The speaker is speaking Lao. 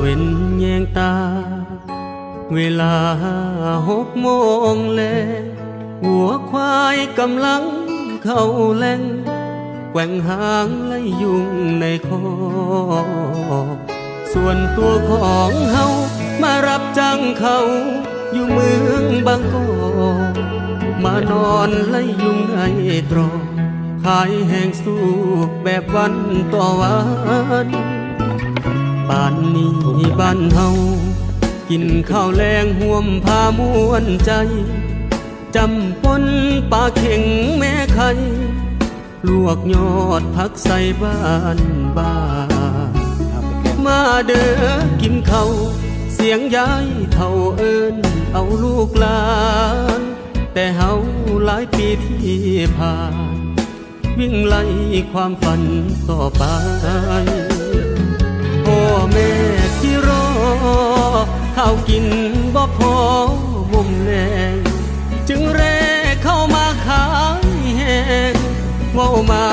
ເຫັນແຍງຕາ ເວລາຫົກໂມງແລງ ງົວຄວາຍກຳລັງເຂົ້າແລ່ງ ແກວ່ງຫາງໄລ່ຍຸງໃນຄອກ. ສ່ວນຕົວຂອງເຮົາ ມາຮັບຈ້າງເຂົ້າ ຢູ່ເມືອງບາງກອກ ມານອນໄລ່ຍຸງໃນຕຣອກ ຂາຍແຮງສູ້ແບບວັນຕໍ່ວັນ. ປານນີ້ບ້ານເຮົາ ກິນເຂົ້າແລງຮ່ວມພາມ່ວນໃຈ ຈ້ຳປົ່ນປາເຂັງແມ່ໄຂ່ ລວກຍອດຜັກໃສ່ບ້ານບາ. ມາເດີກິນເຂົ້າ ສຽງຍາຍເຖົ້າເອີ້ນເອົາລູກຫຼານ ແຕ່ເຮົາຫຼາຍປີທີ່ຜ່ານ ວິ່ງໄລ່ຄວາມຝັນຕໍ່ໄປ. ພໍ່ແມ່ທີ່ລໍ ຂ້າວກິນບໍ່ພໍໝົມແລງ ຈຶ່ງແລ່ເຂົ້າມາຂາຍແຮງ ເວົ້າມາ